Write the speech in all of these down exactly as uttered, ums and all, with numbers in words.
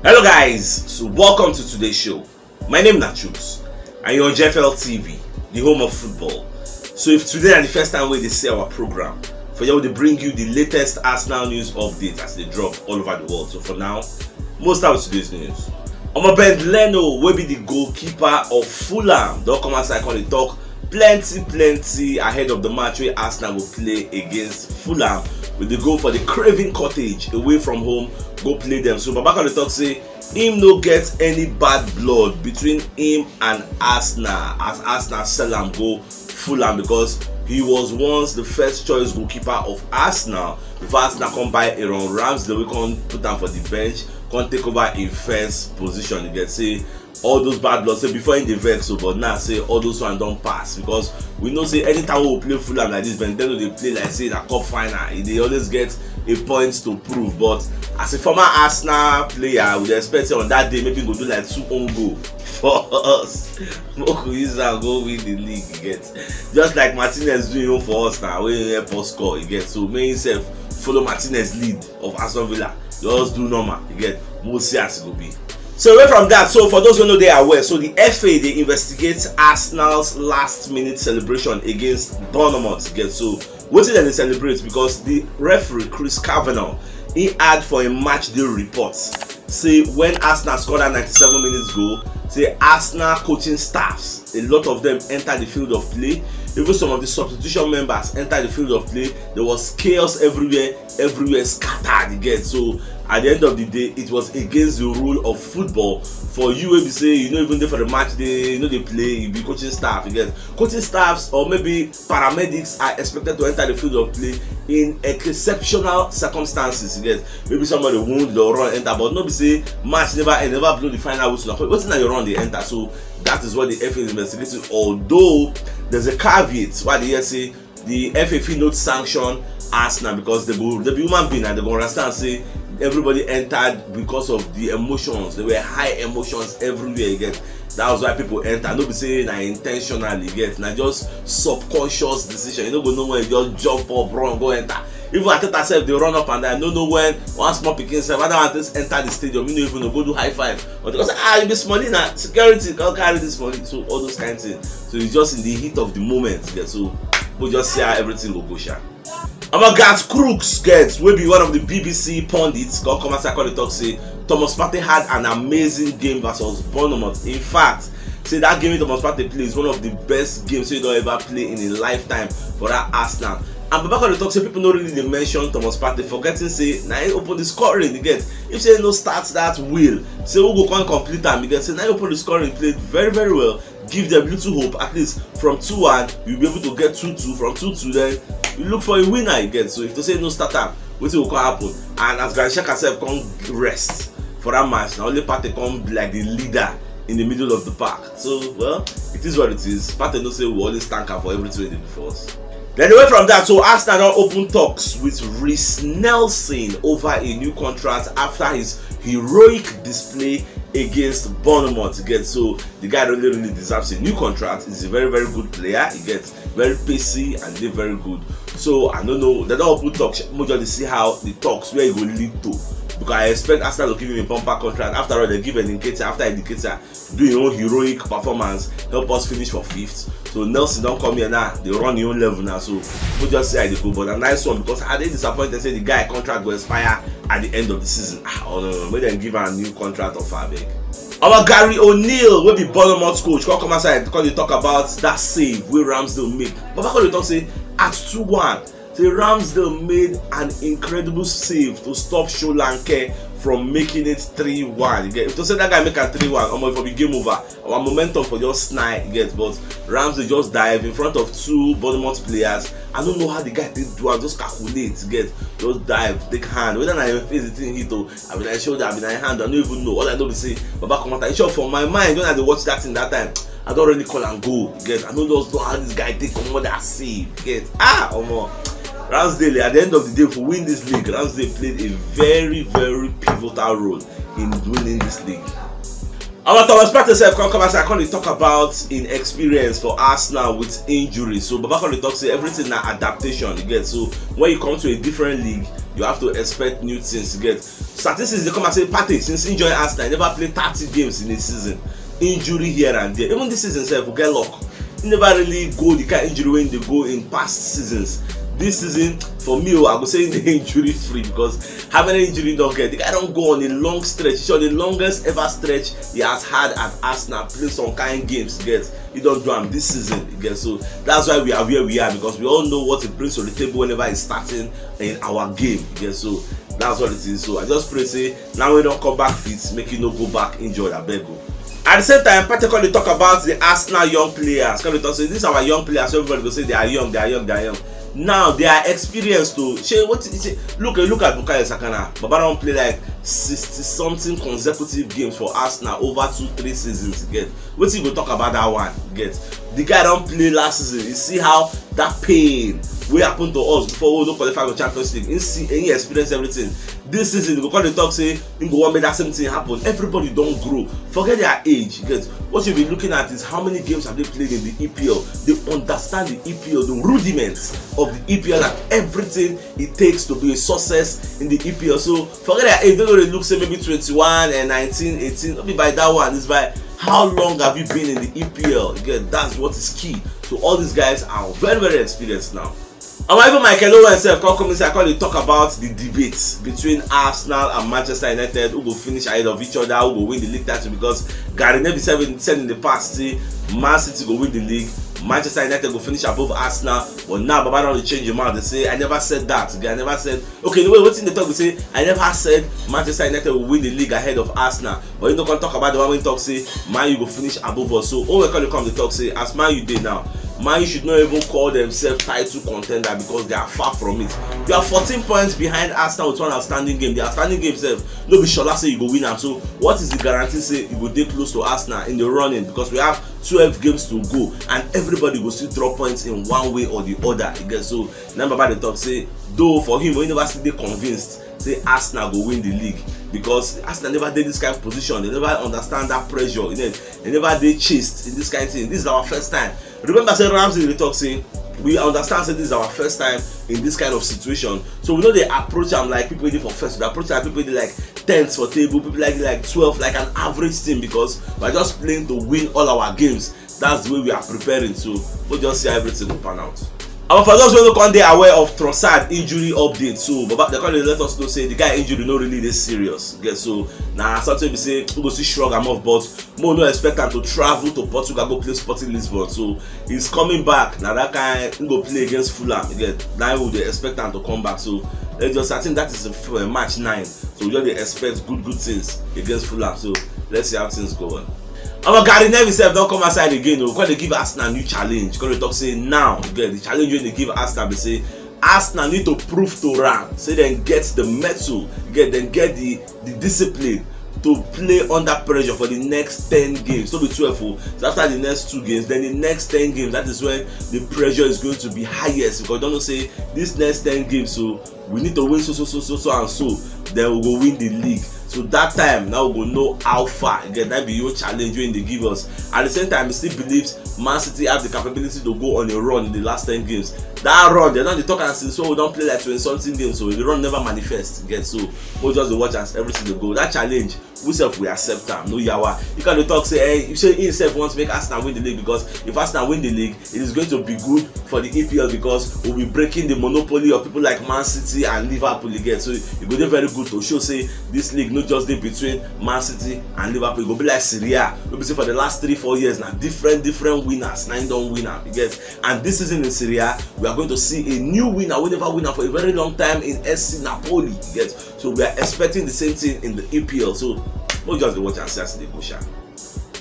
Hello guys, so welcome to today's show. My name na Chuks and you're on J F L T V, the home of football. So if today na the first time wey you dey see our program, for here we dey bring you the latest Arsenal news update as they drop all over the world. So for now, most of today's news. Omo, Ben Leno, wey be the goalkeeper of Fulham, don come outside come dey talk plenty plenty ahead of the match wey Arsenal go play against Fulham, with the goal for the Craven Cottage away from home go play them. So Baba come dey talk say him no get any bad blood between him and Arsenal, as Arsenal sell am go Fulham, because he was once the first choice goalkeeper of Arsenal before Arsenal come buy Aaron Ramsdale, wey come put am for the bench, come take over him first position. You get say all those bad blood say before him dey vex o, but now say all those one don pass, because we know say anytime we play Fulham like this, Ben Leno dey play like say na cup final. He dey always get a point to prove. But as a former Arsenal player, we dey expect say on that day maybe he go do like two own goal for us, make we use am go win the league. You get, just like Martinez do him own for us now, wey help us score. You get, so make himself follow Martinez lead of Aston Villa. Just do normal. You get, we'll see as it go be. So away from that, so for those who no dey aware, so the F A dey investigate Arsenal's last minute celebration against Bournemouth. You get, so wetin dem dey celebrate? Because the referee, Chris Kavanagh, he add for a match day report say when Arsenal score that ninety-seven minutes goal, say Arsenal coaching staffs, a lot of them enter the field of play. Even some of the substitution members enter the field of play. There was chaos everywhere, everywhere scattered. You get, so at the end of the day, it was against the rule of football for you wey be say you no even dey for the match day, you no dey play, you be coaching staff. You get, coaching staffs or maybe paramedics are expected to enter the field of play in exceptional circumstances. You get, maybe somebody wound or run enter, but no be say match never end, never blow the final whistle. Wetin na your run dey enter? So that is what the F A is investigating. Although there's a caveat why the hear say the F A fit not sanction Arsenal, because they go, they be human being and they go understand say everybody entered because of the emotions. There were high emotions everywhere. You get, that was why people enter. No be say na intentional. You get, na just subconscious decision. You no go know when you just jump up, run, go enter. Even Arteta sef dey run up and down. No know when one small pikin sef, other one just enter the stadium. You no even know, go do high five. But because, ah, you be smallie na, security come carry this money. So all those kind things. So it's just in the heat of the moment. Yeah, so we just see how everything go go sha. Omo, Garth Crooks, get, wey be one of the B B C pundits, come come outside come dey talk say Thomas Partey had an amazing game versus Bournemouth. In fact, say that game wey Thomas Partey play is one of the best games wey he don ever play in a lifetime for that Arsenal. And Baba come dey talk say people no really dey mention Thomas Partey, forgetting say na him open the scoring. You get, if say no start that will, say who go come complete am? You get, say na him open the scoring, played very, very well. Give them little hope. At least from two one, you'll be able to get two two. From two two, then you look for a winner. You get, so if to say no start am, wetin go come happen? And as Granit Xhaka sef come rest for that match, na only Partey come be like the leader in the middle of the park. So, well, it is what it is. Partey know say we always thank am for everything wey dey do for us. Then away from that, so Arsenal don open talks with Reiss Nelson over a new contract after his heroic display against Bournemouth. You get, so the guy really, really deserves a new contract. He's a very, very good player. He gets very pacey and dey very good. So I don't know. They don open talks. Make we just see how the talks, where e go lead to. Because I expect Arsenal to give him a bumper contract. After all, they give Nketiah. After Nketiah do his own heroic performance, help us finish for fifth. So Nelson don come here now. They run his own level now. So we just see how they go. But a nice one, because I dey disappointed say the guy contract go expire at the end of the season. Ah, oh no, no, no. Make them give am a new contract offer, abeg. Our Gary O'Neil, wey be Bournemouth coach, come come outside, come dey talk about that save wey Ramsdale make. Baba come dey talk say at two one, say Ramsdale made an incredible save to stop Solanke from making it three one. You get, if to say that guy make am three one, omo, e for be game over. Our momentum for just slide, you get, but Ramsdale just dive in front of two Bournemouth players. I don't know how the guy take do am, just calculate, you get, just dive, take hand. Whether na him face the thing hit o, I be like shoulder, I be like hand, I don't even know. All I know be say Baba come out. In short, for my mind, when I dey watch that thing that time, I don already call am goal, you get. I no just know how this guy take comot that save, you get. Ah, omo. Ramsdale, at the end of the day, if we win this league, Ramsdale played a very, very pivotal role in winning this league. Our Thomas Partey sef come come as I come dey talk about in experience for Arsenal with injury. So Baba come dey talk say everything na adaptation, you get. So when you come to a different league, you have to expect new things, you get. Statistics dey come and say Partey, since he join Arsenal, he never play thirty games in a season. Injury here and there. Even this season sef, we get luck. He never really go the kind injury wey he dey go in past seasons. This season, for me, oh, I go say he dey injury free because how many injury he don get? The guy don go on a long stretch. So the longest ever stretch he has had at Arsenal, play some kind games, get. He don do am this season, you get. So that's why we are where we are, because we all know what he brings to the table whenever he's starting in our game, you get. So that's what it is. So I just pray say now we don come back fit, make you no go back injured, abeg o. At the same time, Partey come dey talk about the Arsenal young players. Come dey talk say these our young players, so everybody go say they are young, they are young, they are young. Now they are experienced o. Shey what? Shey, look, look at Bukayo Saka now. Baba don play like sixty something consecutive games for Arsenal over two, three seasons, you get. Wetin you go talk about that one, you get? The guy don play last season. You see how that pain wey happen to us before we no qualify for Champions League. He see, he experience everything. This season, you go come dey talk say he go wan make that same thing happen. Everybody don grow. Forget their age, you get. What you be looking at is how many games have they played in the E P L. They understand the E P L, the rudiments of the E P L, and everything it takes to be a success in the E P L. So forget their age. They no dey look say maybe twenty-one and nineteen, eighteen. No be by that one. It's by how long have you been in the E P L. Again, that's what is key. So all these guys are very, very experienced now. And even Michael Owen sef come come inside, come dey talk about the debate between Arsenal and Manchester United, who go finish ahead of each other, who go win the league title, because Gary Neville sef said in the past say Man City go win the league, Manchester United go finish above Arsenal. But now Baba don dey change him mouth, dey say, "I never said that. I never said," okay, the way wetin dey talk be say, "I never said Manchester United will win the league ahead of Arsenal." But you no come talk about the one wey talk say Man U go finish above us. So Owen come dey come dey talk say as Man U dey now, Man U should not even call themselves title contender because they are far from it. You are fourteen points behind Arsenal with one outstanding game. The outstanding game sef, no be Shola say you go win am. So what is the guarantee say you go dey close to Arsenal in the running? Because we have twelve games to go and everybody go still drop points in one way or the other again. So na Baba dey talk say, though for him, he never still dey convinced say Arsenal go win the league, because Arsenal never dey this kind of position. They never understand that pressure. You know, they never dey chased in this kind of thing. This is our first time. Remember say Ramsey dey talk say, "We understand say this is our first time in this kind of situation." So we no dey approach am like people wey dey for first. We dey approach am like people wey dey like tenth for table, people like, like twelve, like an average team, because we are just playing to win all our games. That's the way we are preparing. So we just see how everything go pan out. Our, for those wey no come dey aware of Trossard injury update, so Baba, they come dey let us know say the guy injury no really dey serious. Okay, so na something be say we go still shrug am off, but mo no expect am to travel to Portugal go play Sporting Lisbon. So he's coming back. Na that kind he go play against Fulham again. Now we dey expect am to come back. So let's just, I think that is the f- uh, match nine. So we just dey expect good, good things against Fulham. So let's see how things go on. Our Gary Neville sef don come outside again o. Come dey give Arsenal new challenge. Come dey talk say now, again, the challenge wey dey give Arsenal be say Arsenal need to prove to am say dem get the mettle, get, dem get the the discipline to play under pressure for the next ten games. No be twelve o. So after the next two games, then the next ten games, that is when the pressure is going to be highest, because you don know say this next ten games, so we need to win so, so, so, so, so, and so, then we go win the league. So that time now we go know how far. Again, that be your challenge wey they give us. At the same time, he still believes Man City have the capability to go on a run in the last ten games. That run, they don dey talk am since, so we don play like twenty something games, so the run never manifest. Again, so we just dey watch as everything dey go. That challenge, we sef we accept am, no yawa. You can dey talk say, eh, you say he sef wants make Arsenal win the league, because if Arsenal win the league, it is going to be good for the E P L, because we'll be breaking the monopoly of people like Man City and Liverpool again. So it go dey very good to show say this league no just dey between Man City and Liverpool. It go be like Serie A. We be say for the last three, four years now, different, different winners now don win am, you get. And this season in Serie A, we are going to see a new winner. We never win am for a very long time in S C Napoli, you get. So we are expecting the same thing in the E P L. So we just dey watch and see as e dey go, sha.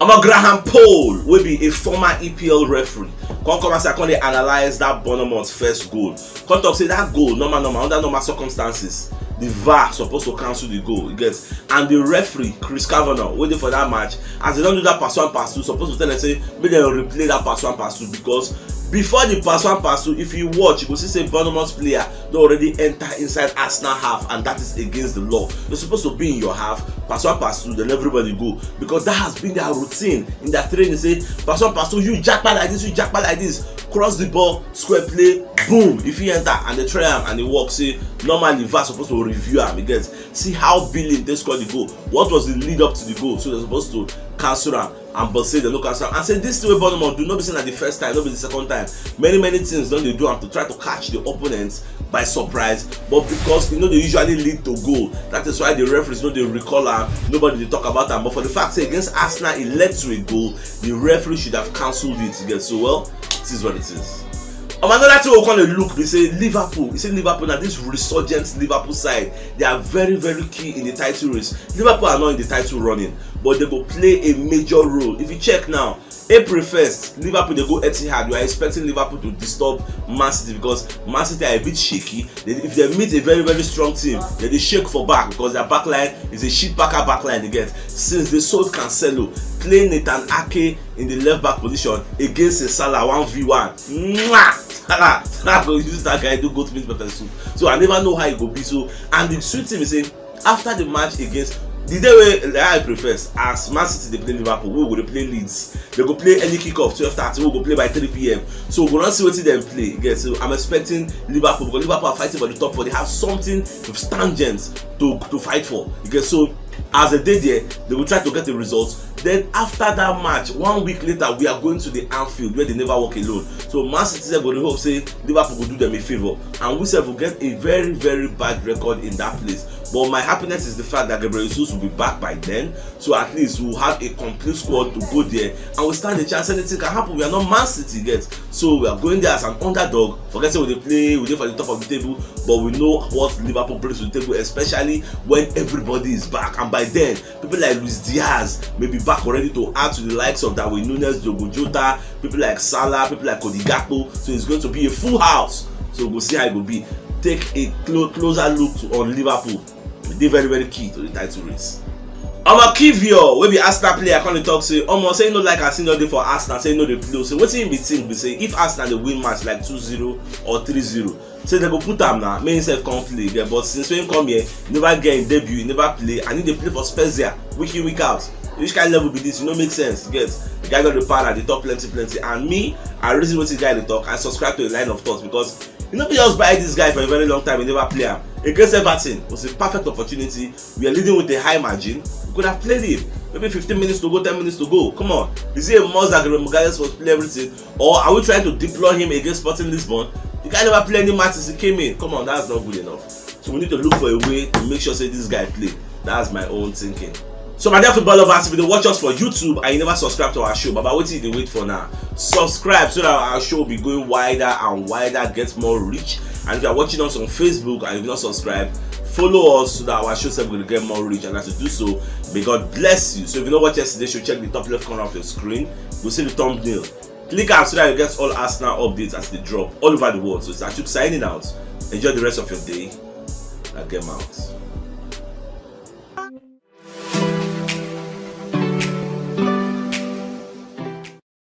Omo, Graham Poll, wey be a former E P L referee, come come as I come dey analyze that Bournemouth first goal. Come talk say that goal, normal, normal, under normal circumstances, the V A R supposed to cancel the goal, you get. And the referee, Chris Kavanagh, wey dey for that match, as they don do that pass one, pass two, supposed to tell them say make dem replay that pass one, pass two, because Before the pass one pass two, if you watch, you go see say Bournemouth player don already enter inside Arsenal half, and that is against the law. You're supposed to be in your half, pass one pass two, then everybody go, because that has been their routine in their training. Say pass one pass two, you jackpot like this, you jackpot like this, cross the ball, square play, boom, if he enter and they try am and it works, say normally V A R supposed to review am again, see how Billing take score the goal, what was the lead up to the goal, so they're supposed to cancel am. And but say they no cancel am, and say this thing wey Bournemouth do, no be say na the first time, no be the second time. Many many things don dey do am to try to catch the opponents by surprise, but because e no dey usually lead to goal, that is why the referees no dey recall am, nobody dey talk about am. But for the fact say against Arsenal e led to a goal, the referee should have cancelled it. You get? So, well, it is what it is. Um, another thing we come dey look be say Liverpool, you see Liverpool na this resurgent Liverpool side, they are very very key in the title race. Liverpool are not in the title running, but they go play a major role. If you check now, April first, Liverpool dey go Etihad. You are expecting Liverpool to disturb Man City because Man City are a bit shaky. They, if they meet a very very strong team, they dey shake for back because their back line is a shit packer back line they get. Since they sold Cancelo, play Nathan Ake in the left back position against a Salah one v one. Mwah! Salah, Salah go use that guy do goat meat pepper soup. So I never know how e go be. So, and the sweet thing is say after the match against, the day wey I prefer, as Man City dey play Liverpool, we go dey play Leeds. They go play any kickoff twelve thirty, we go play by three p.m. So we go not see wetin dem play. You get? So I'm expecting Liverpool, because Liverpool are fighting for the top four. They have something substantial to to fight for. You get? So as they dey there, they will try to get a result. Then after that match, one week later, we are going to the Anfield where they never walk alone. So Man City sef go dey hope say Liverpool go do them a favour, and we sef go get a very very bad record in that place. But my happiness is the fact that Gabriel Jesus will be back by then, so at least we will have a complete squad to go there, and we stand a chance. Anything can happen. We are not Man City yet, so we are going there as an underdog. Forget say we dey play, we dey for the top of the table, but we know what Liverpool brings to the table, especially when everybody is back. And by then, people like Luis Diaz may be back already to add to the likes of Darwin Nunez, Diogo Jota, people like Salah, people like Cody Gakpo. So it's going to be a full house. So we'll see how it will be. Take a clo- closer look to, on Liverpool. They very very key to the title race. Omo Kivior, wey be Arsenal player, come dey talk say, omo, say he no like as he no dey for Arsenal, say he no dey play. So wetin he be think be say if Arsenal dey win match like two zero or three zero, say they go put am na, make himself come play again. But since when he come here, he never get him debut, he never play, and he dey play for Spezia week in week out. Which kind level be this? E no make sense. You get? The guy got the power at the top plenty plenty. And me, I reason wetin the guy dey talk. I subscribe to the line of thought because you no fit just buy this guy for a very long time, you never play am. Against Everton, it was a perfect opportunity. We are leading with a high margin. We could have played him. Maybe fifteen minutes to go, ten minutes to go. Come on. Is it a must that Gabriel Magalhaes must play everything? Or are we trying to deploy him against Sporting Lisbon? The guy never played any match since he came in. Come on, that's not good enough. So we need to look for a way to make sure say this guy play. That's my own thinking. So my dear football lovers, if you dey watch us for YouTube and you never subscribe to our show, baba, wetin you dey wait for now? Subscribe so that our show will be going wider and wider, get more reach. And if you are watching us on Facebook and you've not subscribed, follow us so that our show sef will get more reach. And as you do so, may God bless you. So if you no watch yesterday show, check the top left corner of your screen. You see the thumbnail. Click am so that you get all Arsenal updates as they drop all over the world. So it's Achuk signing out. Enjoy the rest of your day. Now get out.